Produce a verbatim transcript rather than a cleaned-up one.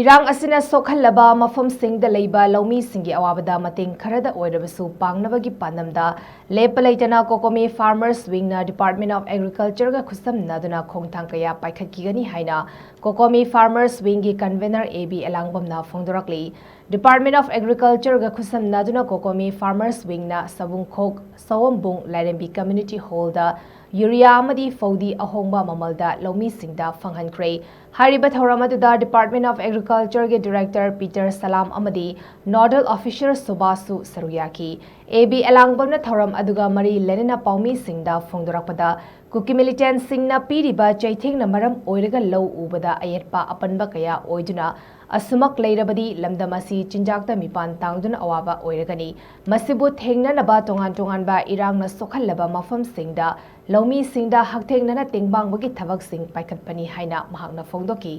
ꯏꯔꯥꯡ ꯑꯁꯤꯅ ꯁꯣꯛꯍꯜꯂꯕ ꯃꯐꯝꯁꯤꯡꯗ ꯂꯩꯕ ꯂꯧꯃꯤꯁꯤꯡꯒꯤ ꯑꯋꯥꯕꯗ ꯃꯇꯦꯡ ꯈꯔꯗ ꯑꯣꯏꯔꯕꯁꯨ ꯄꯥꯡꯅꯕꯒꯤ ꯄꯥꯟꯗꯝꯗ ꯂꯦꯞꯄ ꯂꯩꯇꯅ COCOMI Farmers Wingꯅ Department of Agricultureꯒ ꯈꯨꯠꯁꯝꯅꯗꯨꯅ ꯈꯣꯡꯊꯥꯡ ꯀꯌꯥ ꯄꯥꯏꯈꯠꯈꯤꯒꯅꯤ ꯍꯥꯏꯅ COCOMI Farmers Wingꯒꯤ convener A B ꯑꯦꯂꯥꯡꯕꯝꯅ ꯐꯣꯡꯗꯣꯔꯛꯂꯤ꯫ Department of Agricultureꯒ ꯈꯨꯠꯁꯝꯅꯗꯨꯅ COCOMI Farmers Wingꯅ ꯁꯕꯨꯡꯈꯣꯛ ꯁꯋꯝꯕꯨꯡ ꯂꯥꯏꯔꯦꯝꯕꯤ Community Hallꯗ ꯌꯨꯔꯤꯌꯥ ꯑꯃꯗꯤ ꯐꯧꯗꯤ ꯑꯍꯣꯡꯕ ꯃꯃꯜꯗ ꯂꯧꯃꯤꯁꯤꯡꯗ ꯐꯪꯍꯟꯈ꯭ꯔꯦ꯫ ꯍꯥꯏꯔꯤꯕ ꯊꯧꯔꯝ ꯑꯗꯨꯗ Department of Agricultureꯒꯤ Director Peter Salam ꯑꯃꯗꯤ Nodal Officer ꯁꯨꯕꯥꯁꯁꯨ ꯁꯔꯨꯛ ꯌꯥꯈꯤ꯫ A B ꯑꯦꯂꯥꯡꯕꯝꯅ ꯊꯧꯔꯝ ꯑꯗꯨꯒ ꯃꯔꯤ ꯂꯩꯅꯅ ꯄꯥꯎꯃꯤꯁꯤꯡꯗ ꯐꯣꯡꯗꯣꯔꯛꯄꯗ, ꯀꯨꯀꯤ militantꯁꯤꯡꯅ ꯄꯤꯔꯤꯕ ꯆꯩꯊꯦꯡꯅ ꯃꯔꯝ ꯑꯣꯏꯔꯒ ꯂꯧ ꯎꯕꯗ ꯑꯌꯦꯠꯄ ꯑꯄꯟꯕ ꯀꯌꯥ ꯑꯣꯏꯗꯨꯅ, ꯑꯁꯨꯃꯛ ꯂꯩꯔꯕꯗꯤ ꯂꯝꯗꯝ ꯑꯁꯤ ꯆꯤꯟꯖꯥꯛꯇ ꯃꯤꯄꯥꯟ ꯇꯥꯡꯗꯨꯅ ꯑꯋꯥꯕ ꯑꯣꯏꯔꯒꯅꯤ꯫ ꯃꯁꯤꯕꯨ ꯊꯦꯡꯅꯅꯕ ꯇꯣꯉꯥꯟ ꯇꯣꯉꯥꯟꯕ ꯏꯔꯥꯡꯅ ꯁꯣꯛꯍꯜꯂꯕ ꯃꯐꯝꯁꯤꯡꯗ ꯂꯧꯃꯤꯁꯤꯡꯗ ꯍꯛꯊꯦꯡꯅꯅ ꯇꯦꯡꯕꯥꯡꯕꯒꯤ ꯊꯕꯛꯁꯤꯡ ꯄꯥꯏꯈꯠꯄꯅꯤ ꯍꯥꯏꯅ ꯃꯍꯥꯛꯅ ꯐꯣꯡꯗꯣꯛꯈꯤ꯫